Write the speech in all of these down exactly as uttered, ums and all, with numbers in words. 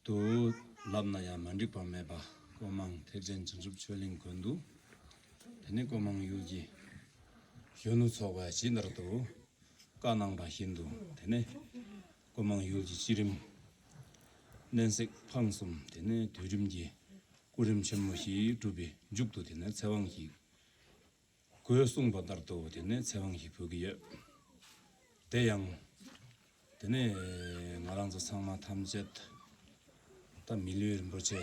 དུ་ལབ་ན་ཡང་མ་འགྲིག་པ་མེད་པ། ཀོ་མང་ཐེག་ཆེན་བྱང་ཆུབ་ཆོས་གླིང་དགོན་དུ། དེ་ནས་ཀོ་མང་ཡུལ་གྱི་གཞོན་ནུ་ཚོགས་པ་ཇི་ལྟར་དུ་བཀའ་གནང་བ་བཞིན་དུ། དེ་ནས་ཀོ་མང་ཡུལ་གྱི་སྤྱི་རིམ་མནན་སྲེག་འཕང་གསུམ། དེ་ནས་དུས་རིམ་གྱི་སྐུ་རིམ་ཆེན་མོ་བཞི་གྲུབ་པའི་མཇུག་ཏུ། དེ་ནས་ཚེ་དབང་ཞིག་གོས་གསུངས་པ་ལྟར་དུ། དེ་ནས་ཚེ་དབང་ཞིག་ཕུལ་གྱི་ཡོད། དེ་ཡང་དེ་ནས་ང་རང་ཚོ་ཚང་མ་ཐམས་ཅད་ད་མི་ལུས་རིན་པོ་ཆེ།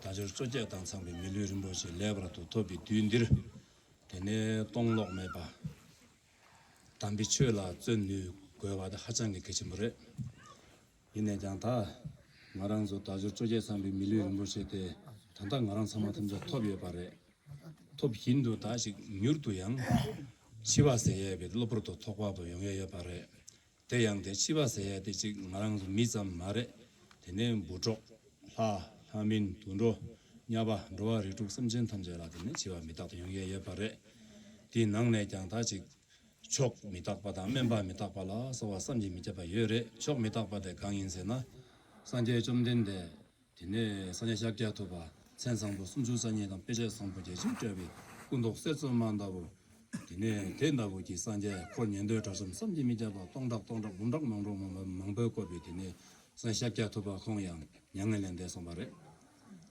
དལ་འབྱོར་བཅོ་བརྒྱད་དང་འཚམས་པའི་མི་ལུས་རིན་པོ་ཆེ་ལེགས་པར་དུ་ཐོབ་པའི་དུས་འདིར། དེ་ནས་སྟོང་ལོག་མེད་པ། དམ་པའི་ཆོས་ལ་བརྩོན་ནུས་དགོས་པ་དེ་ཧ་ཅང་གི་གལ་ཆེན་པོ་རེད། ཡིན་ནས་ཀྱང་ད་ང་རང་ཚོ་དལ་འབྱོར་བཅོ་བརྒྱད་འཚམས་པའི་མི་ལུས་རིན་པོ་ཆེ་དེ་ད་ལྟ་ང་རང་ཚང་མ་ཐམས་ཅད་ཐོབ་ཡོད་པ་རེད། ཐོབ་བཞིན་དུ་ད་ཅིག་མྱུར་དུ་ཡང་འཆི་བ་ཟེར་ཡས་པའི་གློ་བུར་དུ་ཐོག་བར་དུ་ཡོང་ཡས་ཡོད་པ་རེད། དེ་ཡང་དེ་འཆི་བ་ཟེར་ཡས་དེ་ཅིག་ང་རང་ཚོ་མི་ཙམ་མ་རེད། དེ་ནས་འབུ་གྲོགས། ལྷ། ལྷ་མིན་དུད་འགྲོ། གཉའ་པ། འགྲོ་བ་རིགས་དྲུག་སེམས་ཅན་ཐམས་ཅད་ལ་དེ་ནས་འཆི་བ་མི་རྟག་ཏུ་ཡོང་ཡས་ཡོད་པ་རེད། དེའི་ནང་ནས་ཀྱང་ད་ཅིག་མཆོག་མི་རྟག་པ་དང་སྨན་པ་མི་རྟག་པ་ལ་སོགས་པ་བསམ་གྱིས་མི་ཁྱབ་པ་ཡོད་རེད། མཆོག་མི་རྟག་པ་དེ་གང་ཡིན་ཟེར་ན། སངས་རྒྱས་བཅོམ་ལྡན་འདས། དེ་ནས་སངས་རྒྱས་ཤཱཀྱ་ཐུབ་པ། མཚན་བཟང་པོ་སུམ་ཅུ་རྩ་གཉིས་དང་དཔེ་བྱད་བཟང་པོ་བརྒྱད་ཅུ་སྤྲས་པའི་སྐུ་མདོག་གསེར་བཙོ་མ་ལྟ་བུ། དེ་ནས་དེ་ལྟ་བུ་གི་སངས་རྒྱས་འཁོར་ཉན་ཐོས་དགྲ་བཅོམ་བསམ་གྱིས་མི་ཁྱབ་པ་སྟོང་ཕྲག་སྟོང་ཕྲག་འབུམ་ཕྲག་མང་ཕྲག་མང་པོ་མང་པོས་བསྐོར་བའི་དེ་ནས་སངས་རྒྱས་ཤཱཀྱ་ཐུབ་པ་ཁོང་ཡང་མྱ་ངན་ལས་འདས་སོང་བ་རེད།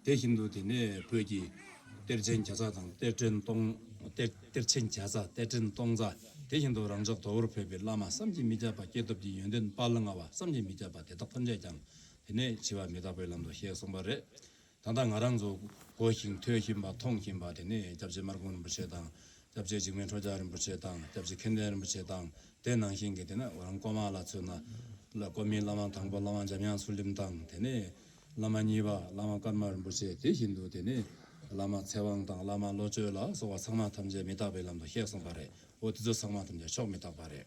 དེ་བཞིན་དུ་དེ་ནས་བོད་ཀྱི་གཏེར་ཆེན་བརྒྱ་རྩ་དང་གཏེར་ཕྲན་སྟོང་། གཏེར་གཏེར་ཆེན་བརྒྱ་རྩ་གཏེར་ཕྲན་སྟོང་རྩ། དེ་བཞིན་དུ་རང་ཅག་མདོ་བོར་ཕེབས་པའི་བླ་མ་བསམ་གྱིས་མི་ཁྱབ་པ། སྐྱེས་ཐོབ་ཀྱི་ཡོན་ཏན་དཔལ་ལ་མངའ་བ་བསམ་གྱིས་མི་ཁྱབ་པ་དེ་དག་ཐམས་ཅད་ཀྱང་དེ་ནས་འཆི་བ་མི་རྟག་པའི་ལམ་དུ་གཤེགས་སོང་བ་རེད། ད་ལྟ་ང་རང་ཚོ་གོ་ཞིང་ཐོས་བཞིན་པ་མཐོང་བཞིན་པ་དེ་ནས་སྐྱབས་རྗེ་སྨར་ཁམས་རིན་པོ་ཆེ་དང་། སྐྱབས་རྗེ་འཇིགས་མེད་ཁྲོ་རྒྱལ་རིན་པོ་ཆེ་དང་། སྐྱབས་རྗེ་མཁྱེན་ལྡན་རིན་པོ་ཆེ་དང་། དེ་ནང་བཞིན་གྱི་དེ་ནས་རང་ཀོ་མ་ལ་མཚོན་ན། ལ་ཀོ་མིའི་བླ་མ་དང་པོ་བླ་མ་འཇམ་དབྱངས་ཚུལ་ཁྲིམས་དང་། དེ་ནས་བླ་མ་གཉིས་པ་བླ་མ་ཀརྨ་རིན་པོ་ཆེ། དེ་བཞིན་དུ་དེ་ནས་བླ་མ་ཚེ་དབང་དང་བླ་མ་བློ་ཆོས་ལ་སོགས་པ་ཚང་མ་ཐམས་ཅད་མི་རྟག་པའི་ལམ་དུ་གཤེགས་སོང་བ་རེད། འོ་དེ་ཚོ་ཚང་མ་ཐམས་ཅད་མཆོག་མི་རྟག་པ་རེད།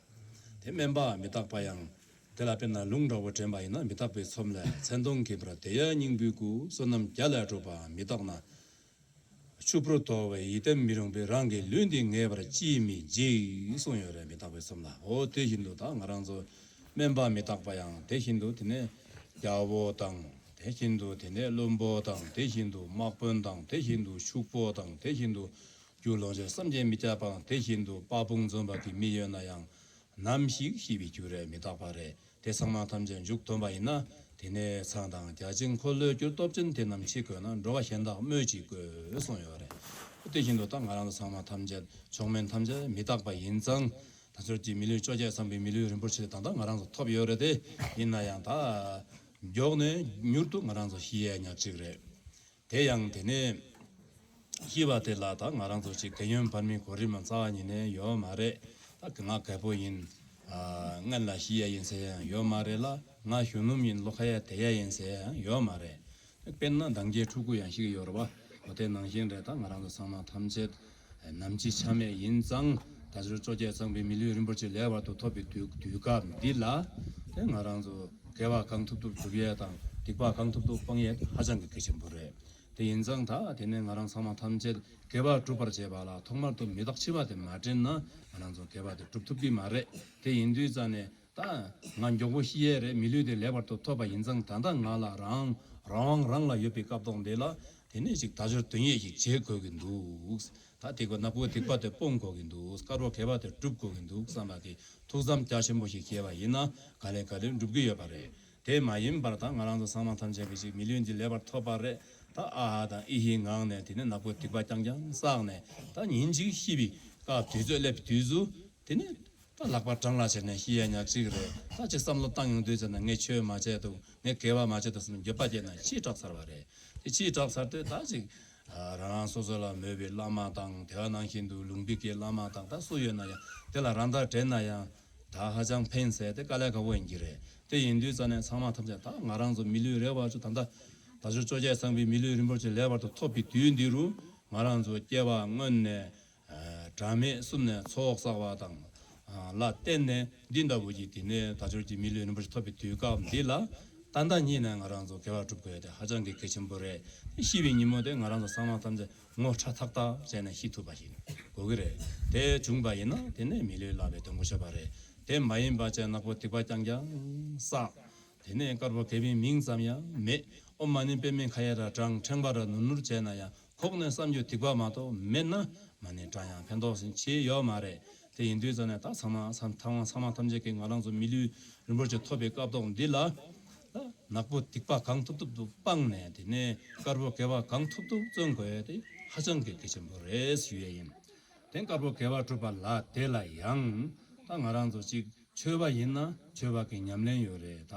དེ་སྨན་པ་མི་རྟག་པ་ཡང་། དེ་ལ་དཔེར་ན་ལུང་འདྲ་བོ་དྲན་པ་ཡིན་ན། མི་རྟག་པའི་ཚོམས་ལས་མཚན་དུང་གི་བར། དེ་ཡང་སྙིང་པོའི་སྐུ། བསོད་ནམས་བརྒྱ་ལས་གྲུབ་པ་མི་རྟག་ན། ཆུ་བུར་དོར་བའི་ཡིད་བརྟན་མི་རུང་བས། རང་གི་ལུས་འདི་ངེས་པར་ཅིས་མི་བརྗེད། གསུངས་ཡོད་རེད། མི་རྟག་པའི་ཚོམས་ལ། འོ་དེ་བཞིན་དུ་ད་ང་རང་ཚོ་སྨན་པ་མི་རྟག་པ་ཡང་དེ་བཞིན་དུ། དེ་ནས་རྒྱལ་པོ་དང་། དེ་བཞིན་དུ་དེ་ནས་བློན་པོ་དང་། དེ་བཞིན་དུ་དམག་དཔོན་དང་། དེ་བཞིན་དུ་ཕྱུག་པོ་དང་། དེ་བཞིན་དུ་རྒྱུ་ལོངས་སྤྱོད་བསམ་གྱིས་མི་ཁྱབ་པ། དེ་བཞིན་དུ་དཔའ་དཔུང་འཛོམས་པ་གི་མི་ཡོད་ན་ཡང་། ནམ་ཞིག་ཤི་བའི་རྒྱུ་རེད། མི་རྟག་པ་རེད། དེ་ཚང་མ་ཐམས་ཅད་མཇུག་བསྡོམས་པ་ཡིན་ན། དེ་ནས་ཚངས་དང་བརྒྱ་བྱིན་འཁོར་ལོས་སྒྱུར། སྟོབས་ཆེན་དེ་རྣམས་འཆི་དགོས་ན། འགྲོ་བ་གཞན་དག་སྨོས་ཅི་དགོས། གསུངས་ཡོད་རེད། དེ་བཞིན་དུ་ད་ང་རང་ཚོ་ཚང་མ་ཐམས་ཅད་མཆོག་དམན་ཐམས་ཅད་མི་རྟག་པ་ཡིན་ཙང་། ད་ཚོད་ཀྱི་མི་ལུས་བཅོ་བརྒྱད་ཚང་བའི་མི་ལུས་རིན་པོ་ཆེ་ད་ལྟ་ང་རང་ཚོ་ཐོབ་ཡོད་རེད་དེ། ཡིན་ན་ཡང་ད་མགྱོགས་ནས་མྱུར་དུ་ང་རང་ཚོ་ཤི་ཡས་ཉག་གཅིག་རེད། དེ་ཡང་དེ་ནས་ཤི་བ་དེ་ལ་ད་ང་རང་ཚོ་ཅིག་གཡས་གཡོན་བར་མའི་གོ་རིམ་རྩ་བ་ཉིད་ནས་ཡོད་མ་རེད། ད་ང་རྒད་པོ་ཡིན། ཨ། སྔོན་ལ་ཤི་ཡ་ཡིན་ཟེར་ཡ་ཡང་ཡོད་མ་རེད་ལ། ང་གཞོན་ནུ་ཡིན། ལོ་ཁ་ཡ་དེ་ཡ་ཡིན་ཟེར་ཡ་ཡང་ཡོད་མ་རེད། དཔེར་ན་འདང་རྒྱལ་ཕྲུ་གུ་ཡང་ཤི་གི་ཡོད་རེད་བ། འོ་དེ་ནང་བཞིན་རེད། ད་ང་རང་ཚོ་ཚང་མ་ཐམས་ཅད་ནམ་འཆི་ཆ་མེད་ཡིན་ཙང་། ད་ཚོད་བཅོ་བརྒྱད་ཚང་བའི་མི་ལུས་རིན་པོ་ཆེ་ལེགས་པར་དུ་ཐོབ་པའི་དུས་དུས་སྐབས་འདི་ལ། དེ་ང་རང་ཚོ་དགེ་བ་གང་ཐུབ་ཐུབ་སྒྲུབ་ཡས་དང་། སྡིག་པ་གང་ཐུབ་ཐུབ་སྤང་ཡས་ཧ་ཅང་གི་གལ་ཆེན་པོ་རེད། དེ་ཡིན་ཙང་ད་དེ་ནས་ང་རང་ཚང་མ་ཐམས་ཅད་དགེ་བ་སྒྲུབ་པར་བྱེད་པ་ལ་ཐོག་མར་དུ་མི་རྟག་འཆི་བ་དེ་མ་དྲན་ན་ང་རང་ཚོ་དགེ་བ་དེ་སྒྲུབ་ཐུབ་ཀྱི་མ་རེད། དེ་ཡིན་དུས་ཙ་ནས་ད་ང་མགྱོགས་པོ་ཤི་ཡས་རེད། མི་ལུས་དེ་ལེགས་པར་དུ་ཐོབ་པ་ཡིན་ཙང་ད་ལྟ་ང་ལ་རང་རང་དབང་རང་ལ་ཡོད་པའི་སྐབས་ཐོག་འདི་ལ་དེ་ནས་ཅིག་དལ་འབྱོར་དོན་ཡོད་ཅིག་བྱེད་དགོས་ཀྱི་འདུག། ད་དེ་གོ་ནག་པོའི་སྡིག་པ་དེ་སྤོང་དགོས་ཀྱི་འདུག། དཀར་པོ་དགེ་བ་དེ་སྒྲུབ་དགོས་ཀྱི་འདུག་བསམ་པ་གི་ཐུགས་བསམ་རྒྱ་ཆེན་པོ་ཞིག་བཞེས་པ་ཡིན་ན་ག་ལེ་ག་ལེ་འགྲུབ་ཀྱི་ཡོད་པ་རེད། དེ་མ་ཡིན་པར་ད་ང་རང་ཚོ་ཚང་མ་ཐམས་ཅད་ཀྱི་ཅིག་མི་ལུས་འདི་ལེགས་པར་ཐོབ་པ་རེད། ད་ཨ་ཧ་དང་ཨི་ཧི་ངང་ནས་དེ་ནས་ནག་པོའི་སྡིག་པ་རྐྱང་རྐྱང་བསགས་ནས། ད་ཉིན་གཅིག་ཤི་བའི་སྐབས་དུས་ཚོད་སླེབས་དུས་སུ་དེ་ནས་ད་ལག་པ་བྲང་ལ་བྱས་ནས་ཤི་ཡ་ཉག་གཅིག་རེད། ད་ཅིག་བསམ་བློ་བཏང་ཡོང་དུས་ཙམ་ན་ངས་ཆོས་མ་བྱས་འདུག། ངས་དགེ་བ་མ་བྱས་འདུག་བསམ་ནས་འགྱོད་པ་སྐྱེས་ནས་ཕྱིས་སྐྲག་ཚར་བ་རེད། དེ་ཕྱིས་སྐྲག་ཚར་དུས་ད་ཅིག་རང་རང་སོ་སོ་ལ་མོས་པའི་བླ་མ་དང་། དེ་ག་ནང་བཞིན་དུ་ལུང་པའི་གི་བླ་མ་དང་། ད་སུ་ཡོད་ན་ཡང་དེ་ལ་རང་དག་དྲན་ན་ཡང་ད་ཧ་ཅང་ཕན་ཟེར་དེ་དཀའ་ལས་ཁག་པོ་ཡིན་གྱི་རེད། དེ་ཡིན་དུས་ཙ་ནས་ཚང་མ་ཐམས་ཅད་ད་ང་རང་ཚོ་མི་ལུས་རེ་བ་ཚོ་ད་ལྟ་དལ་འབྱོར་བཅོ་བརྒྱད་ཚང་བའི་མི་ལུས་རིན་པོ་ཆེ་ལེགས་པར་དུ་ཐོབ་པའི་དུས་འདི་རུ་ང་རང་ཚོ་སྐྱེ་བ་སྔོན་ནས་ཨ་འབྲལ་མེད་གསུམ་ནས་ཚོགས་བསགས་པ་དང་། ཨ་ལ་བརྟེན་ནས་འདི་འདྲ་བོ་ཞིག་དེ་ནས་དལ་འབྱོར་གྱི་མི་ལུས་རིན་པོ་ཆེ་ཐོབ་པའི་དུས་སྐབས་འདི་ལ་ད་ལྟ་ཉིད་ནས་ང་རང་ཚོ་དགེ་བ་སྒྲུབ་དགོས་ཡ་དེ་ཧ་ཅང་གི་གལ་ཆེན་པོ་རེད། དེ་ཤི་བའི་ཉིན་མོ་དེ་ང་རང་ཚོ་ཚང་མ་ཐམས་ཅད་ངོ་ཁྲ་ཐག་ཐག་བྱས་ནས་ཤི་ཐུབ་པ་ཞིག་དགོས་ཀྱི་རེད། དེ་བྱུང་པ་ཡིན་ན་དེ་ནས་མི་ལུས་བསླབ་པའི་དོན་གོ་ཆོད་པ་རེད། དེ་མ་ཡིན་པ་བྱས་ནག་པོ་སྡིག་པ་རྐྱང་རྐྱང་བསགས། དེ་ དེ་ནས་དཀར་པོ་དགེ་བའི་མིང་ཙམ་ཡང་མེད། ཨོཾ་མ་ཎི་པདྨེ་ཁ་ཡ་ར་བགྲངས། ཕྲེང་བ་ར་ནུར་ནུར་བྱས་ན་ཡང་། ཁོག་ནས་བསམ་རྒྱུ་སྡིག་པ་མ་གཏོགས་མེད་ན། མ་ཎི་བགྲངས་ཡང་ཕན་ཐོགས་ཟིན་ཆེ་ཡོད་མ་རེད། དེ་ཡིན་དུས་ཙ་ནས་ད་ཚང་མ་ཚང་མ་ཚང་མ་ཐམས་ཅད་ཀྱིས་ང་རང་ཚོ་མི་ལུས་རིན་པོ་ཆེ་ཐོབ་པའི་སྐབས་ཐོག་འདི་ལ། ད་ནག་པོ་སྡིག་པ་གང་ཐུབ་ཐུབ་ཏུ་སྤངས་ནས། དེ་ནས་དཀར་པོ་དགེ་བ་གང་ཐུབ་ཐུབ་བརྩོན་དགོས་ཡ་དེ་ཧ་ཅང་གི་གལ་ཆེན་པོ་རེད་ཞུ་ཡས་ཡིན། དེ་དཀར་པོ་དགེ་བ་སྒྲུབ་པ་ལ་དེ་ལ་ཡང་ད་ང་རང་ཚོ་གཅིག་ཆོས་པ་ཡིན་ན་ཆོས་པ་གི་ཉམས་ལེན་ཡོད་རེད། ད་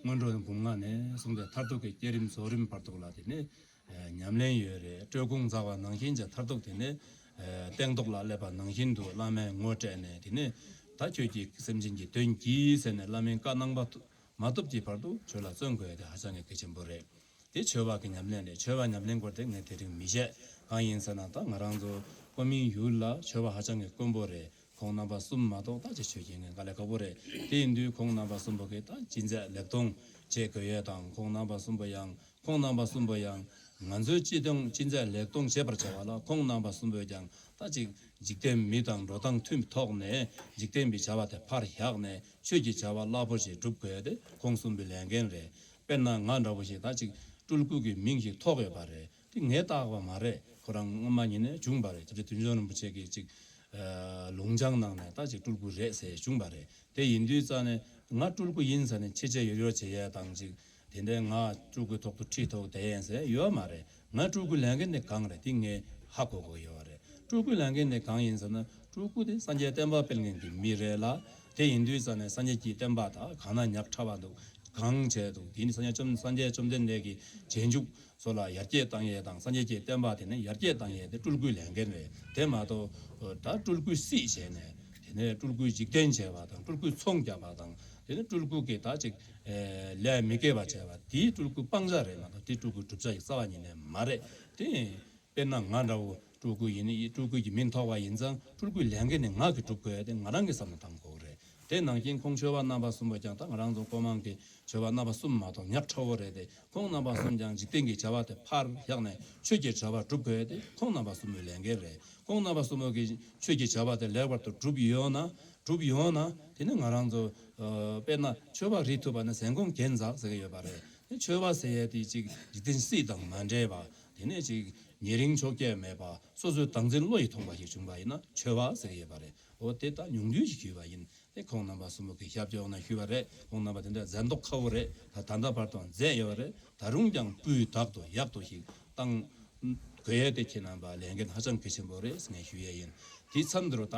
སྔོན་འགྲོ་ནས་འབུམ་ལྔ་ནས་བཟུང་སྟེ་མཐར་ཐུག་གི་བསྐྱེད་རིམ་རྫོགས་རིམ་བར་དུ་ལ་དེ་ནས་ཉམས་ལེན་ཡོད་རེད། སྤྲོས་ཀུན་འཛག་པ་ནང་བཞིན་བྱས། མཐར་ཐུག་དེ་ནས་སྟེང་ཐོག་ལ་སླེབས་པ་ནང་བཞིན་དུ་བླ་མས་ངོ་སྤྲད་ནས། དེ་ནས་ད་ཁྱོད་ཀྱིས་སེམས་ཅན་གྱི་དོན་གྱིས་ཟེར་ནས་བླ་མའི་བཀའ་གནང་པ་མ་ཐོབ་ཀྱི་བར་དུ་ཆོས་ལ་བརྩོན་དགོས་ཡ་དེ་ཧ་ཅང་གི་གལ་ཆེན་པོ་རེད། དེ་ཆོས་པ་གི་ཉམས་ལེན་རེད། ཆོས་པ་ཉམས་ལེན་སྐོར་དེ་ངས་དེ་རིང་མི་བཤད། གང་ཡིན་ཟེར་ན་ད་ང་རང་ཚོ་ཀོ་མིན་ཡུལ་ལ་ཆོས་པ་ཧ་ཅང་གི་དཀོན་པོ་རེད། ཁོང་རྣམ་པ་གསུམ་མ་གཏོགས་ད་ཅི་ཆོས་བྱེད་མཁན་དཀའ་ལས་ཁག་པོ་རེད། དེ་ཡིན་དུས་ཁོང་རྣམ་པ་གསུམ་པོ་གིས་ད་ཅི་མཛད་ལེགས་མཐོང་བྱེད་དགོས་ཡས་དང་། ཁོང་རྣམ་པ་གསུམ་པོ་ཡང་ཁོང་རྣམ་པ་གསུམ་པོ་ཡང་ང་ཚོའི་ཅི་དང་ཅི་མཛད་ལེགས་མཐོང་བྱེད་པར་བྱ་བ་ལ། ཁོང་རྣམ་པ་གསུམ་པོས་ཀྱང་ད་ཅིག་འཇིག་རྟེན་མི་དང་འགྲོ་སྟངས་མཐུན་ཐོག་ནས་འཇིག་རྟེན་པའི་བྱ་བ་དེ་ཕར་བཞག་ནས་ཆོས་ཀྱི་བྱ་བ་རླབས་པོ་ཆེ་སྒྲུབ་དགོས་ཡས་དེ་ཁོང་གསུམ་པོའི་ལས་འགན་རེད། དཔེར་ན་ང་འདྲ་བོ་ཞིག་ད་ཅིག་སྤྲུལ་སྐུ་གི་མིང་ཞིག་ཐོགས་ཡོད་པ་རེད། དེ་ངས་བཏགས་པ་མ་རེད། ཁོ་རང་སྔོན་མ་ཉིད་ནས་བྱུང་བ་རེད། སྐྱབས་རྗེ་བདུད་འཇོམས་རིན་པོ་ཆེ་གིས་ཅིག་ཨ་ལུང་སྦྱང་གནང་ནས་ད་ཅིག་སྤྲུལ་སྐུ་རེད་ཟེར་བྱུང་བ་རེད། དེ་ཡིན་དུས་ཙ་ནས་ང་སྤྲུལ་སྐུ་ཡིན་ཟེར་ནས་ཆེ་ཆེ་ཡོད་ཡོད་བྱེད་ཡས་དང་ཅིག་དེ་འདྲའི་ང་སྤྲུལ་སྐུའི་ཐོག་ཏུ་ཁྲིད་ཐོག་བསྡད་ཡས་ཟེར་ཡོད་མ་རེད། ང་སྤྲུལ་སྐུའི་ལས་འགན་དེ་གང་རེད། དེ་ངས་ཧ་གོ་གོ་ཡོད་རེད། སྤྲུལ་སྐུའི་ལས་འགན་དེ་གང་ཡིན་ཟེར་ན། སྤྲུལ་སྐུ་དེ་སངས་རྒྱས་བསྟན་པ་སྤེལ་མཁན་གྱི་མི་རེད་ལ། དེ་ཡིན་དུས་ཙ་ནས་སངས་རྒྱས་ཀྱི་བསྟན་པ་ད་གང་ན་ཉག་ཕྲ་བ་འདུག་གང་བྱས་འདུག་དེ་ནི་སངས་རྒྱས་བཅོམ་སངས་རྒྱས་བཅོམ་ལྡན་འདས་ཀྱི་རྗེས་འཇུག་ཚོ་ལ་ཡར་རྒྱས་བཏང་ཡས་དང་། སངས་རྒྱས་ཀྱི་བསྟན་པ་དེ་ནི་ཡར་རྒྱས་བཏང་ཡས་དེ་སྤྲུལ་སྐུའི་ལས་འགན་རེད། དེ་མ་གཏོགས་ད་སྤྲུལ་སྐུའི་སྲིད་བྱས་ནས། དེ་ནས་སྤྲུལ་སྐུའི་འཇིག་རྟེན་བྱས་པ་དང་། སྤྲུལ་སྐུའི་ཚོང་རྒྱག་པ་དང་། དེ་ནས་སྤྲུལ་སྐུ་གི་ད་ཅིག་ལས་མི་དགེ་བ་བྱས་པ་དེའི་སྤྲུལ་སྐུ་སྤང་བྱ་རེད་མ་གཏོགས་དེའི་སྤྲུལ་སྐུའི་བསྒྲུབ་བྱ་ཞིག་རྩ་བ་ཉིད་ནས་མ་རེད། དེ། དཔེར་ན་ང་འདྲ་བོ་སྤྲུལ་སྐུ་ཡིན། སྤྲུལ་སྐུ་གི་མིང་ཐོགས་པ་ཡིན་ཙང་སྤྲུལ་སྐུའི་ལས་འགན་ནི་ང་གིས་སྒྲུབ་དགོས་ཡ་དེ་ང་རང་གི་བསམ་བློ་བཏང་དགོས་རེད། དེ་ནང་བཞིན་ཁོང་ཆོས་པ་རྣམ་པ་གསུམ་པོ་ཀྱང་ད་ང་རང་ཚོ་ཀོ་མང་གི་ཆོས་པ་རྣམ་པ་གསུམ་མ་གཏོགས་ཉག་ཕྲ་བོ་རེད་དེ། ཁོང་རྣམ་པ་གསུམ་ཀྱང་འཇིག་རྟེན་གྱི་བྱ་བ་དེ་ཕར་བཞག་ནས་ཆོས་ཀྱི་བྱ་བ་སྒྲུབ་དགོས་ཡ་དེ་ཁོང་རྣམ་པ་གསུམ་པོའི་ལས་འགན་རེད། ཁོང་རྣམ་པ་གསུམ་པོ་གིས་ཆོས་ཀྱི་བྱ་བ་དེ་ལེགས་པར་དུ་སྒྲུབ་ཡོང་ན། སྒྲུབ་ཡོང་ན་དེ་ནི་ང་རང་ཚོ་ཨ་དཔེར་ན་ཆོས་པ་རིགས་ཐུབ་པ་ནི་ཟན་གོང་རྒྱན་འཛག་ཟེར་གྱི་ཡོད་པ་རེད། དེ་ཆོས་པ་ཟེར་ཡས་དེ་ཅིག་འཇིག་རྟེན་སྲིད་དང་མ་འདྲེས་པ། དེ་ནས་ཅིག་ཉེ་རིང་ཕྱོགས་ཀྱད་མེད་པ། སོ་སོའི་བདག་འཛིན་བློ་ཡིས་ཐོངས་པ་ཞིག་བྱུང་བ་ཡིན་ན་ཆོས་པ་ཟེར་གྱི་ཡོད་པ་རེད། འོ་དེ་ད་ཉུང་བསྡུས་ཤིག་ཞུས་པ་ཡིན། དེ་ཁོང་རྣམ་པ་གསུམ་པོ་གི་ཞབས་ཀྱི་འོག་ན་ཞུས་པ་རེད། ཁོང་རྣམ་པ་དེ་འདྲ་མཛད་མདོག་ཁ་བོ་རེད། ད་ད་ལྟ་བར་དུའང་མཛད་ཡོད་པ་རེད། ད་རུང་ཀྱང་སྤུས་དག་ཏུ་ཡག་ཏུ་ཞིག་བཏང་དགོས་ཡས་དེ་ཁྱེད་རྣམ་པ་ལས་འགན་ཧ་ཅང་གལ་ཆེན་པོ་རེད་ཟེར་ངས་ཞུ་ཡས་ཡིན། དེའི་མཚམས་འདིར་ད་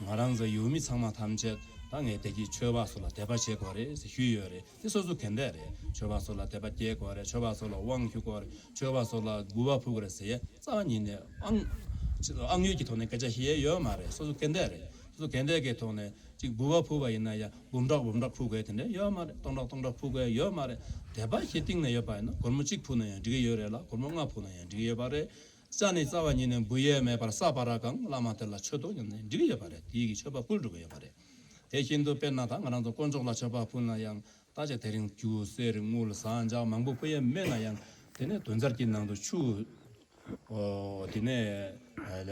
ང་རང་ཚོ་ཡུལ་མི་ཚང་མ་ཐམས་ཅད་ད་ངས་དེ་གི་ཆོས་པ་སོགས་ལ་དད་པ་བྱེད་དགོས་རེད་ཟེར་ཞུས་ཡོད་རེད། དེ་སོ་སོ་ག་འདྲ་རེད། ཆོས་པ་སོགས་ལ་དད་པ་སྐྱེ་དགོས་རེད། ཆོས་པ་སོགས་ལ་དབང་ཞུ་དགོས་རེད། ཆོས་པ་སོགས་ལ་གུས་པ་ཕུལ་དགོས་རེད་ཟེར་ཡས་རྩ་བ་ཉིད་ནས་ཨང་ཨང་ཡོད་ཀྱི་ཐོག་ནས་སྐད་ཆ་བཤད་ཡས་ཡོད་མ་རེད། སོ་སོ་ག་འདྲ་རེད། སོ་སོ་ག་འདྲ་གི་ཐོག་ནས་ཅིག་འབུལ་བ་ཕུལ་བ་ཡིན་ན་ཡང་འབུམ་ཕྲག་འབུམ་ཕྲག་ཕུལ་དགོས་དེ་འདྲ་ཡོད་མ་རེད། སྟོང་ཕྲག་སྟོང་ཕྲག་ཕུལ་དགོས་ཡོད་མ་རེད། དད་པ་ཞེ་གཏིང་ནས་ཡོད་པ་ཡིན་ན་སྒོར་མོ་གཅིག་ཕུལ་ན་ཡང་འགྲིག་གི་ཡོད་རེད་ལ། སྒོར་མོ་ལྔ་ཕུལ་ན་ཡང་འགྲིག་གི་ཡོད་པ་རེད། ཅ་ནི་རྩ་བ་ཉིད་ནས་འབུལ་ཡས་མེད་པར་ས་པ་ར་གང་བླ་མ་དེ་ལ་མཆོད་དོ་སྙམ་ནས་འགྲིག་གི་ཡོད་པ་རེད། དེའི་གི་མཆོད་པ་ཕུལ་འགྲོ་གི་ཡོད་པ་རེད། དེ་བཞིན་དུ་དཔེར་ན་ད་ང་རང་ཚོ་དཀོན་མཆོག་ལ་མཆོད་པ་ཕུལ་ན་ཡང་ད་ཅིག་དེ་རིང་རྒྱུ་གསེར་དངུལ་ཟངས་ལྕགས་མང་པོ་ཕུལ་ཡས་མེད་ན་ཡང་དེ་ནས་དུང་རྩར་གྱི་ནང་དུ་ཆུ། ཨོ། དེ་ནས་ཨ་ལ་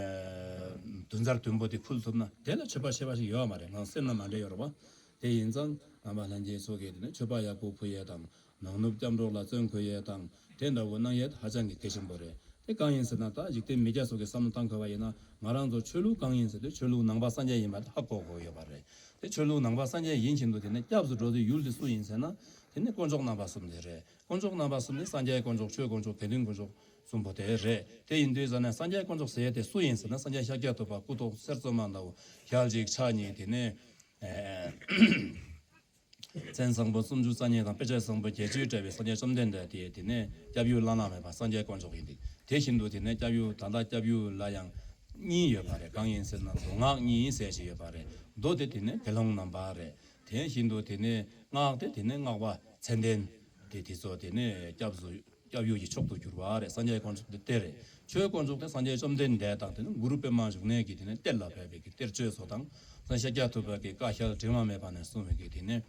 དུང་རྩར་དུམ་བུ་དེ་ཕུལ་ཐུབ་ན་དེ་ལ་མཆོད་པ་ཆེ་བ་ཞིག་ཡོད་མ་རེད། ང་སེམས་ན་མ་འདྲེས་ཡོད་རེད་བ། དེ་ཡིན་ཙང་རྣམ་པ་ལྷན་རྒྱས་ཚོ་གིས་དེ་ནས་མཆོད་པ་ཡག་པོ་ཕུལ་ཡས་དང་། ནང་ནུབ་སྐྱབས་འགྲོ་ལ་བརྩོན་དགོས་ཡས་དང་། དེ་འདྲ་བོ་གནང་ཡས་ཧ་ཅང་གི་གལ་ཆེན་པོ་རེད། དེ་གང་ཡིན་ཟེར་ན་ད་འཇིག་རྟེན་མི་སྐྱ་ཚོ་གིས་བསམ་བློ་བཏང་དགོས་པ་ཡིན་ན། ང་རང་ཚོ་ཆོས་ལུགས་གང་ཡིན་ཟེར་དུས་ཆོས་ལུགས་ནང་པ་སངས་རྒྱས་ཡིན་པ་དེ་ཧ་གོ་དགོས་ཡོད་པ་རེད། དེ་ཆོས་ལུགས་ནང་པ་སངས་རྒྱས་ཡིན་བཞིན་དུ་དེ་ནས་སྐྱབས་སུ་འགྲོ་དུས་ཡུལ་དེ་སུ་ཡིན་ཟེར་ན། དེ་ནས་དཀོན་མཆོག་རྣམ་པ་གསུམ་དེ་རེད། དཀོན་མཆོག་རྣམ་པ་གསུམ་ནི་སངས་རྒྱས་དཀོན་མཆོག་ཆོས་དཀོན་མཆོག་དགེ་འདུན་དཀོན་མཆོག་གསུམ་པོ་དེ་རེད། དེ་ཡིན་དུས་ཙ་ནས་སངས་རྒྱས་དཀོན་མཆོག་ཟེར་ཡས་དེ་སུ་ཡིན་ཟེར་ན། སངས་རྒྱས་ཤཱཀྱ་ཐུབ་པ་སྐུ་ཐོག་གསེར་བཙོ་མ་ལྟ་བུ་ཞལ་གཅིག་ཕྱག་གཉིས། དེ་ནས་ཨེ་མཚན་བཟང་པོ་སུམ་ཅུ་རྩ་གཉིས་དང་དཔེ་བྱད་བཟང་པོ་བརྒྱད་ཅུས་སྤྲས་པའི་སངས་རྒྱས་བཅོམ་ལྡན་འདས་དེ། དེ་ནས་སྐྱབས་ཡུལ་བླ་ན་མེད་པ་སངས་རྒྱས་དཀོན་མཆོག་ཡིན་ཏེ། དེ་བཞིན་དུ་དེ་ནས་སྐྱབས་ཡུལ་ད་ལྟ་སྐྱབས་ཡུལ་ལ་ཡང་གཉིས་ཡོད་པ་རེད། གང་ཡིན་ཟེར་ན་མདོ་སྔགས་གཉིས་ཟེར་ཞིག་ཡོད་པ་རེད། མདོ་དེ་དེ་ནས་དགེ་སློང་རྣམ་པ་རེད། དེ་བཞིན་དུ་དེ་ནས་སྔགས་དེ་དེ་ནས་སྔགས་པ་མཚན་ལྡན་དེ་དེ་ཚོ་དེ་ནས་སྐྱབས་སུ་སྐྱབས་ཡུལ་གྱི་མཆོག་ཏུ་གྱུར་པ་རེད། སངས་རྒྱས་དཀོན་མཆོག་དེ་གཏེར་རེད། ཆོས་དཀོན་མཆོག་དེ་སངས་རྒྱས་བཅོམ་ལྡན་འདས་དང་དེ་ནས་གུ་རུ་པདྨ་འབྱུང་གནས་ཀྱི་དེ་ནས་གཏེར་ལ་ཕེབས་པའི་གི་གཏེར་ཆོས་ཚོ་དང་། ད་ཤཱཀྱ་ཐུབ་པ་གི་བཀའ་ཤལ་དྲི་མ་མེད་པ་ནས་གསུངས་པའི་གི་དེ་ནས་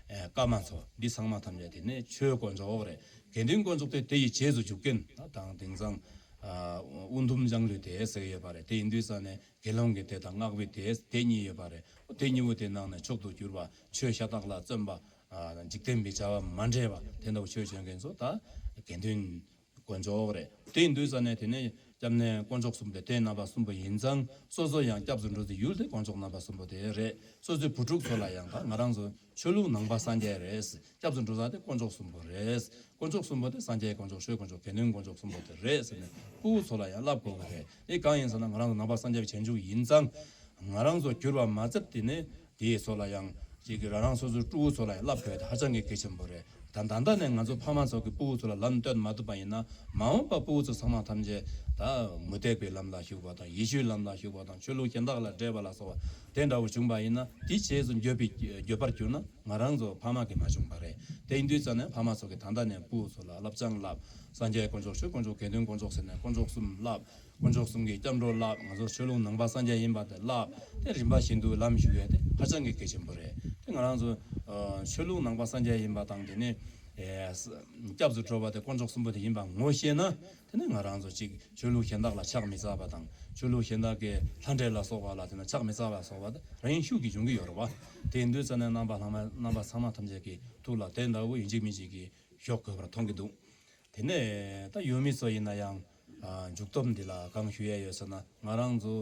ཨེ་བཀའ་མ་ཚོ་འདི་ཚང་མ་ཐམས་ཅད་དེ་ནས་ཆོས་དཀོན་མཆོག་རེད། དགེ་འདུན་དཀོན་མཆོག་དེ་དེ་ཡི་རྗེས་སུ་འཇུག་མཁན་ད་དང་དེང་སང་ཨ་དབུ་དུམ་ལྗང་ལུས་དེ་ཟེར་གྱི་ཡོད་པ་རེད། དེ་ཡིན་དུས་ཙ་ནས་དགེ་སློང་གི་དེ་དང་སྔགས་པའི་དེ་དེ་གཉིས་ཡོད་པ་རེད། དེ་གཉིས་པོ་དེ་ནང་ནས་མཆོག་ཏུ་གྱུར་པ་ཆོས་ཤ་སྟག་ལ་བརྩོན་པ། ཨ་འཇིག་རྟེན་པའི་བྱ་བ་མ་འདྲེས་པ་དེ་འདྲ་བོ་ཆོས་སྤྱོད་མཁན་ཚོ་ད་དགེ་འདུན་དཀོན་མཆོག་རེད། དེ་ཡིན་དུས་ཙ་ནས་དེ་ནས་སྐྱབས་གནས་དཀོན་མཆོག་གསུམ་དེ་དེའི་རྣམ་པ་གསུམ་པོ་ཡིན་ཙང་སོ་སོ་ཡང་སྐྱབས་སུ་འགྲོ་སའི་ཡུལ་དེ་དཀོན་མཆོག་རྣམ་པ་གསུམ་པོ་དེ་རེད། སོ་སོའི་བུ་ཕྲུག་ཚོ་ལ་ཡང་ད་ང་རང་ཚོ་ཆོས་ལུགས་ནང་པ་སངས་རྒྱས་རེད། སྐྱབས་སུ་འགྲོ་ས་དེ་དཀོན་མཆོག་གསུམ་པོ་རེད། དཀོན་མཆོག་གསུམ་པོ་དེ་སངས་རྒྱས་དཀོན་མཆོག་ཆོས་དཀོན་མཆོག་དགེ་འདུན་དཀོན་མཆོག་གསུམ་པོ་དེ་རེད་ཟེར་ནས་སྤུ་གུ་ཚོ་ལ་ཡང་བསླབ་དགོས་ཀྱི་རེད། དེ་གང་ཡིན་ཟེར་ན་ང་རང་ཚོ་ནང་པ་སངས་རྒྱས་པའི་བྱང་ཆུབ་ཡིན་ཙང་། ང་རང་ཚོ་གྱུར་པ་མ་ཚད་དེ་ནས་དེའི་ཚོ་ལ་ཡང་ཅིག་རང་རང་སོ་སོའི་ཕྲུ་གུ་ཚོ་ལ་ཡང་བསླབ་དགོས་དེ་ཧ་ཅང་གི་གལ་ཆེན་པོ་རེད། ད་ད་ལྟ་ནས་ང་ཚོ་ཕ་མ་ཚོ་གི་སྤུ་གུ་ཚོ་ལ་ལམ་སྟོན་མ་ཐུབ་པ་ཡིན་ན་མ་འོངས་པ་སྤུ་གུ་ཚོ་ཚང་མ་ཐམས་ཅད་ད་མུ་སྟེགས་པའི་ལམ་ལ་ཞུགས་པ་དང་ཡེ་ཤུའི་ལམ་ལ་ཞུགས་པ་དང་ཆོས་ལུགས་གཞན་དག་ལ་འདྲེས་པ་ལ་སོགས་པ་དེ་འདྲ་བོ་བྱུང་པ་ཡིན་ན་དེ་རྗེས་སུ་འགྱོད་པའི་འགྱོད་པར་གྱུར་ན་ང་རང་ཚོ་ཕ་མ་གིས་མ་བྱུང་པ་རེད། དེ་ཡིན་དུས་ཙ་ནས་ཕ་མ་ཚོ་གིས་ད་ལྟ་ནས་སྤུ་གུ་ཚོ་ལ་བསླབ་བྱ་བསླབ། སངས་རྒྱས་དཀོན་མཆོག་ཆོས་དཀོན་མཆོག་དགེ་འདུན་དཀོན་མཆོག་ཟེར་ནས་དཀོན་མཆོག་གསུམ་བསླབ། དཀོན་མཆོག་གསུམ་གྱི་སྐྱབས་འགྲོ་བསླབ། ང་ཚོ་ཆོས་ལུགས་ནང་པ་སངས་རྒྱས་ཡིན་པ་དེ་བསླབ། དེ་རིམ་པ་བཞིན་དུ་ལམ་ཞུགས་ཡས་དེ་ཧ་ཅང་གི་གལ་ཆེན་པོ་རེད། དེ་ང་རང་ཚོ་ཨ་ཆོས་ལུགས་ནང་པ་སངས་རྒྱས་ཡིན་པ་དང་དེ་ནས་ཨེ་ས་སྐྱབས་སུ་འགྲོ་བ་དེ་དཀོན་མཆོག་གསུམ་པོ་དེ་ཡིན་པ་ངོ་ཤེས་ན་དེ་ནས་ང་རང་ཚོ་གཅིག་ཆོས་ལུགས་གཞན་དག་ལ་ཕྱག་མི་འཚལ་བ་དང་ཆོས་ལུགས་གཞན་དག་གི་ལྷ་འདྲེ་ལ་སོགས་པ་ལ་དེ་ན་ཕྱག་མི་འཚལ་བ་སོགས་པ་དེ་རང་ཡིན་ཤུགས་ཀྱིས་འབྱུང་གི་ཡོད་རེད་བ། དེ་ཡིན་དུས་ཙ་ནས་རྣམ་པ་ལྷག་མ་རྣམ་པ་ཚང་མ་ཐམས་ཅད་ཀྱི་ཐུགས་ལ་དེ་འདྲ་བོ་ཡིན་གཅིག་མིན་གཅིག་གི་ཞོག་དགོས་པར་མཐོང་གི་འདུག་དེ་ནས་ད་ཡུལ་མི་ཚོ་ཡིན་ན་ཡང་ཨ་མཇུག་སྡོམ་འདི་ལ་གང་ཞུ་ཡས་ཡོད་ཟེར་ན་ང་རང་ཚོ་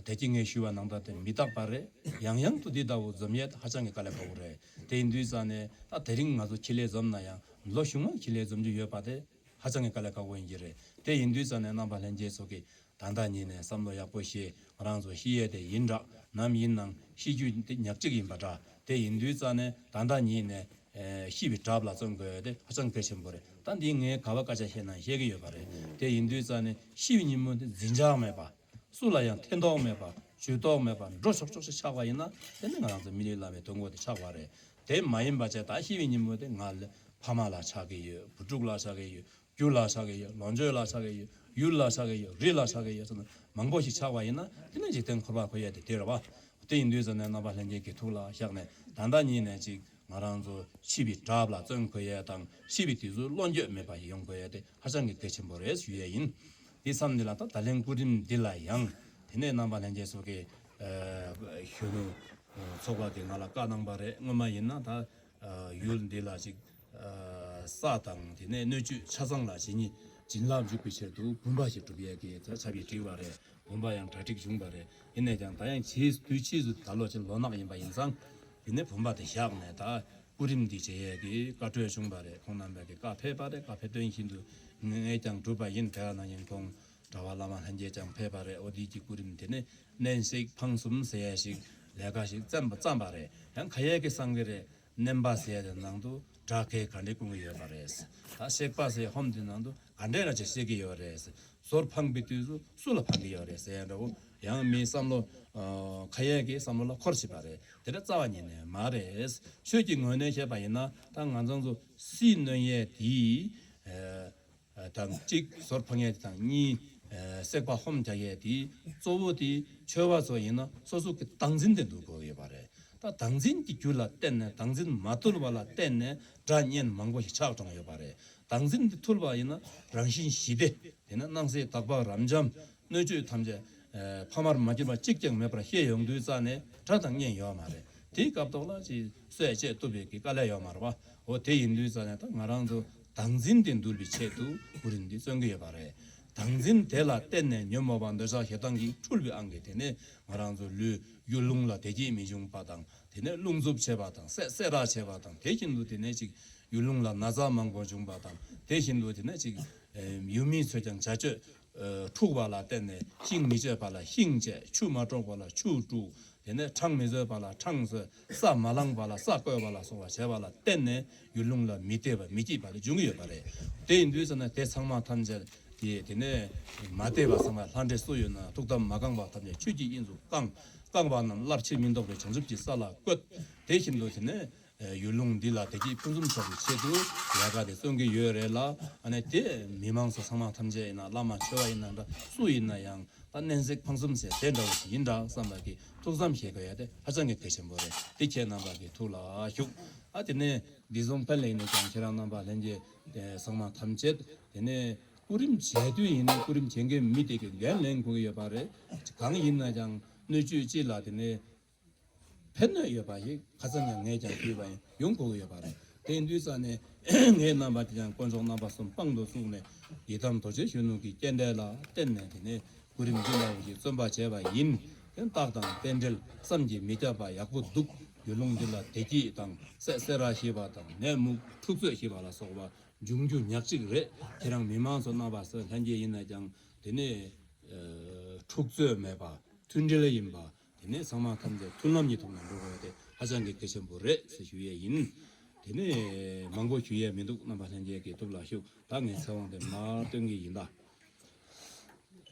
དེ་གཅིག་ངས་ཞུས་པ་ནང་ལྟར་དེ་མི་རྟག་པ་རེད། ཡང་ཡང་དུ་འདི་ལྟ་བུ་འཛོམས་ཡས་ཧ་ཅང་གི་དཀའ་ལས་ཁག་པོ་རེད། དེ་ཡིན་དུས་ཙ་ནས་ད་དེ་རིང་ང་ཚོ་ཁྱི་ལས་འཛོམས་ན་ཡང་ལོ་གཞུག་མ་ཁྱི་ལས་འཛོམས་རྒྱུ་ཡོད་པ་དེ་ཧ་ཅང་གི་དཀའ་ལས་ཁག་པོ་ཡིན་གྱི་རེད། དེ་ཡིན་དུས་ཙ་ནས་རྣམ་པ་ལྷན་རྒྱས་ཚོ་གིས་ད་ལྟ་ཉིད་ནས་བསམ་བློ་ཡག་པོ་བྱས་ང་རང་ཚོ་ཤི་ཡས་དེ་ཡིན་འདྲ། ནམ་ཡིན་ནང་ཤི་རྒྱུ་འདི་ཉག་གཅིག་ཡིན་པ་འདྲ། དེ་ཡིན་དུས་ཙ་ནས་ད་ལྟ་ཉིད་ནས་ཨེ་ཤི་བའི་གྲབས་ལ་བརྩོན་དགོས་དེ་ཧ་ཅང་གལ་ཆེན་པོ་རེད། ད་འདི་ངས་ག་བ་སྐད་ཆ་བཤད་ན་བཤད་ཀྱི་ཡོད་པ་རེད། དེ་ཡིན་དུས་ཙ་ནས་ཤི་བའི་ཉིན་མོ་འདི་འཛིན་ཆགས་མེད་པ། སུ་ལ་ཡང་འཐེན་ཐོག་མེད་པ་ཇུས་གཏོགས་མེད་པ་འགྲོ་ཆོག་ཆོག་ཞིག་ཆགས་པ་ཡིན་ན་དེ་ནི་ང་རང་ཚོ་མི་ལུས་བླ་མའི་དོན་དགོས་དེ་ཆགས་པ་རེད། དེ་མ་ཡིན་པ་བྱས་ད་ཤི་བའི་ཉིན་མོ་དེ་ང་ལ་ཕ་མ་ལ་ཆགས་ཀྱི་ཡོད། བུ་ཕྲུག་ལ་ཆགས་ཀྱི་ཡོད། རྒྱུ་ལ་ཆགས་ཀྱི་ཡོད། ལོངས་སྤྱོད་ལ་ཆགས་ཀྱི་ཡོད། ཡུལ་ལ་ཆགས་ཀྱི་ཡོད། རི་ལ་ཆགས་ཀྱི་ཡོད་ཟེར་ན་མང་པོ་ཞིག་ཆགས་པ་ཡིན་ན་དེ་ནི་འཇིག་རྟེན་འཁོར་བ་འཁོར་ཡས་དེ་དེ་རེད་བ། དེ་ཡིན་དུས་ཙ་ནས་རྣམ་པ་ལྷན་རྒྱས་ཀྱི་ཐུགས་ལ་བཞག་ནས་ད་ལྟ་ཉིད་ནས་ཅིག་ང་རང་ཚོ་ཤི་བའི་གྲབས་ལ་བརྩོན་དགོས་ཡས་དང་ཤི་བའི་དུས་སུ་བློ་འགྱོད་མེད་པ་ཞིག་ཡོང་དགོས་ཡས་དེ་ཧ་ཅང་གི་གལ་ཆེན་པོ་རེད་ཞུ་ཡས་ཡིན། དེ་མཚམས་འདི་ལ་ད་ད་ལན་སྐུ་རིམ་འདི་ལ་ཡང་དེ་ནས་རྣམ་པ་ལྷན་རྒྱས་ཚོ་གི་གཞོན་ནུ་ཚོགས་པ་གིས་ང་ལ་བཀའ་གནང་པ་རེད། སྔོན་མ་ཡིན་ན་ད་ཡུལ་འདི་ལ་ཅིག་ས་དང་དེ་ནས་སྣོད་བཅུད་ཆ་ཚང་ལ་བྱིན་གྱིས་བྱིན་རླབས་འཇུག་པའི་ཆེད་དུ་བུམ་པ་ཞིག་སྒྲུབ་ཡས་ཀྱི་ཚབ་ཡིག་བྲིས་པ་རེད། བུམ་པ་ཡང་གྲ་སྒྲིག་བྱུང་བ་རེད། ཡིན་ནས་ཀྱང་ད་ཡང་ཕྱིས་དུས་ཕྱིས་སུ་ད་ལོ་ཕྱིར་ལོ་ནག་ཡིན་པ་ཡིན་ཙང་དེ་ནས་བུམ་པ་དེ་བཞག་ནས་ད་སྐུ་རིམ་འདི་བྱེད་ཡས་ཀྱི་བཀའ་གྲོས་བྱུང་བ་རེད། ཁོང་རྣམ་པས་ཀྱི་བཀའ་ཕེབས་པ་རེད། བཀའ་ཕེབས་དོན་བཞིན་དུ་ངས་ཀྱང་བསྒྲུབས་པ་ཡིན། དེ་ག་ནང་བཞིན་ཁོང་གྲྭ་པ་བླ་མ་ལྷན་རྒྱས་ཀྱང་ཕེབས་པ་རེད། འོ་དེའི་གི་སྐུ་རིམ་དེ་ནས་མནན་བཤིག་འཕང་གསུམ་ཟེར་ཡས་ཞིག་ལས་ཀ་ཞིག་བརྩམས་པ་བརྩམས་པ་རེད། ཡང་ཁ་ཡས་ཀྱི་གསང་གི་རེད། མནན་པ་ཟེར་ཡ་དེ་ནང་དུ་སྒྲ་སྐད་ག་འདྲས་སྐུང་གི་ཡོད་པ་རེད། ད་གཤེགས་པ་ཟེར་ཧོམ་དེ་ནང་དུ་ག་འདྲས་ར་ཅིག་གཤེགས་ཀྱི་ཡོད་རེད། ཟོར་འཕང་པའི་དུས་སུ་སུ་ལ་འཕང་གི་ཡོད་རེད་ཟེར་ཡ་འདྲ་བོ་ཡང་མིའི་བསམ་བློ་ཁ་ཡས་ཀྱི་བསམ་བློ་ལ་འཁོར་བྱེད་པ་རེད། དེ་འདྲ་རྩ་བ་ཉིད་ནས་མ་རེད། ཆོས་ཀྱི་ངོས་ནས་བཤད་པ་ཡིན་ན་ད་ང་ཚང་ཚོ་སྲིད་གནོན་ཡས་དེའི་དང་གཅིག་ཟོར་འཕང་ཡས་དེ་དང་གཉིས་བསྲེག་པ་ཧོམ་རྒྱག་ཡས་དེ་གཙོ་བོ་དེ་ཆོས་པ་ཚོ་ཡིན་ན་སོ་སོ་གི་བདག་འཛིན་དེ་འདུལ་དགོས་ཡོད་པ་རེད། ད་བདག་འཛིན་གྱི་རྒྱུ་ལ་བརྟེན་ནས་བདག་འཛིན་མ་ཐུལ་བ་ལ་བརྟེན་ནས་སྒྲ་སྙན་མང་པོ་ཞིག་ཆགས་འགྲོ་ཡོད་པ་རེད། བདག་འཛིན་དེ་ཐུལ་བ་ཡིན་ན་རང་བཞིན་ཞི་བདེ་དེ་ནས་སྣང་སྲིད་དག་པ་རབ་འབྱམས་སྣོད་བཅུད་ཐམས་ཅད་ཕ་མར་མ་གྱུར་པ་གཅིག་ཀྱང་མེད་པར་ཤེས་ཡོང་དུས་རྩ་ནས་སྒྲ་དང་བརྙན་ཡོད་མ་རེད། དེའི་སྐབས་ཐོག་ལ་ཅིག་གསོད་བཅད་གཏུབ་པའི་གི་དཀའ་ལས་ཡོད་མ་རེད་བ། འོ་དེ་ཡིན་དུས་རྩ་ནས་ད་ང་རང་ཚོ་བདག་འཛིན་དེ་འདུལ་བའི་ཆེད་དུ་སྐུ་རིམ་འདི་བརྩོན་གྱི་ཡོད་པ་རེད། བདག་འཛིན་དེ་ལ་བརྟེན་ནས་ཉོན་མོངས་པ་འདོད་ཆགས་ཞེ་སྡང་གིས་འཁྲུལ་བའི་དབང་གིས་དེ་ནས་ང་རང་ཚོ་ལུས་ཡུལ་ལུང་ལ་བདེ་སྐྱིད་མི་འབྱུང་བ་དང་དེ་ནས་རླུང་འཚུབ་བྱེད་པ་དང་སད་སད་ར་བྱེད་པ་དང་དེ་བཞིན་དུ་དེ་ནས་ཅིག་ཡུལ་ལུང་ལ་ན་ཚ་མང་པོ་འབྱུང་བ་དང་དེ་བཞིན་དུ་དེ་ནས་ཅིག་ཡུལ་མི་ཚོས་ཀྱང་བྱ་སྤྱོད་འཁྲུགས་པ་ལ་བརྟེན་ནས་ཤིང་མི་གཅོད་པ་ལ་ཤིང་བཅད། ཆུ་མ་དཀྲོགས་པ་ལ་ཆུ་དཀྲུགས། དེ་ནས་འཕྲང་མི་བཟོད་པ་ལ་འཕྲང་བཟོས། ས་མ་བླངས་པ་ལ་ས་བརྐོས་པ་ལ་སོགས་པ་བྱས་པ་ལ་བརྟེན་ནས་ཡུལ་ལུང་ལ་མི་བདེ་བ་མི་སྐྱིད་པ་དེ་འབྱུང་གི་ཡོད་པ་རེད། དེ་ཡིན་དུས་ཙ་ན་དེ་ཚང་མ་ཐམས་ཅད་དེ་དེ་ནས་མ་བདེ་བ་ཚང་མ་ལྷ་འདྲེ་སུ་ཡོད་ན་ཐུགས་དམ་མ་བསྐངས་པ་ཐམས་ཅད་ཆོས་ཀྱི་དབྱིངས་སུ་བསྐང་། བསྐངས་པ་རྣམས་སླར་ཕྱིར་མི་ལྡོག་པའི་བྱང་ཆུབ་ཀྱི་ས་ལ་བཀོད། དེ་བཞིན་དུ་དེ་ནས་ཡུལ་ལུང་འདི་ལ་བདེ་སྐྱིད་ཕུན་སུམ་ཚོགས་པའི་ཆེད་དུ་ལས་ཀ་དེ་བརྩོན་གྱི་ཡོད་རེད་ལ། ཨ་ནི་དེ་མི་མང་ཚོ་ཚང་མ་ཐམས་ཅད་ཡིན་ན་བླ་མ་ཆོས་པ་ཡིན་ན་འདྲ་སུ་ཡིན་ན་ཡང་ད་མནན་བཤིག་འཕང་གསུམ་ཟེར་དེ་འདྲ་བོ་ཞིག་ཡིན་འདྲ་བསམ་པ་གི་ཐུགས་བསམ་བཞེས་དགོས་ཡ་དེ་ཧ་ཅང་གི་གལ་ཆེན་པོ་རེད། དེ་ཁྱེད་རྣམ་པ་གི་ཐུགས་ལ་བཞུགས། ཨ་དེ་ནས་འདི་བཟུང་ཕན་ལས་ནས་ཀྱང་ཁྱེད་རང་རྣམ་པ་ལྷན་རྒྱས་ཚང་མ་ཐམས་ཅད་དེ་ནས་སྐུ་རིམ་བྱས་དུས་ཡིན་ན་སྐུ་རིམ་བྱེད་མཁན་མི་དེ་གི་འགན་ལེན་དགོས་ཀྱི་ཡོད་པ་རེད། གང་ཡིན་ན་ཀྱང་སྣོད་བཅུད་སྤྱི་ལ་དེ་ནས། ཕན་གནོད་ཡོད་པ་ཞིག་ཁ་སང་ཡང་ངས་ཀྱང་ཞུས་པ་ཡིན། ཡོང་དགོས་ཀྱི་ཡོད་པ་རེད། དེ་ཡིན་དུས་ཙང་ནས་ངས་རྣམ་པ་དེ་ཡང་དཀོན་མཆོག་རྣམ་པ་གསུམ་དཔང་དུ་བཙུགས་ནས་ཡི་དམ་རྡོ་རྗེ་གཞོན་ནུ་གི་རྟེན་འབྲེལ་ལ་བརྟེན་ནས་དེ་ནས་གོ་རིམ་འདི་ལྟ་བུ་ཞིག་བརྩོན་པ་བྱས་པ་ཡིན། དེ་རྟགས་དང་རྟེན་འབྲེལ་བསམ་གྱིས་མི་ཁྱབ་པ་ཡག་པོ་འདུག་ཡུལ་ལུང་འདི་ལ་བདེ་སྐྱིད་དང་སད་སེར་བ་ཞེས་པ་དང་ནད་མུག་འཁྲུག་རྩོད་ཞེས་པ་ལ་སོགས་པ་འབྱུང་རྒྱུ་ཉག་གཅིག་རེད། ཁྱེད་རང་མི་མང་ཚོ་རྣམ་པ་སུ་ལྷན་རྒྱས་ཡིན་ན་ཀྱང་དེ་ནས་འཁྲུག་རྩོད་མེད་པ་མཐུན་སྒྲིལ་ཡིན་པ། དེ་ནས་ཚང་མ་ཐམས་ཅད་མཐུན་ལམ་གྱི་ཐོག་ནས་འགྲོ་དགོས་ཡ་དེ་ཧ་ཅང་གི་གལ་ཆེན་པོ་རེད་ཟེར་ཞུ་ཡས་ཡིན། དེ་ནས་མང་པོ་ཞུ་ཡས་མི་འདུག་རྣམ་པ་ལྷན་རྒྱས་ཀྱིས་ཐུགས་ལ་ཞུགས། ད་ངས་ཚེ་དབང་དེ་མར་སྟོན་གྱི་ཡིན་ད།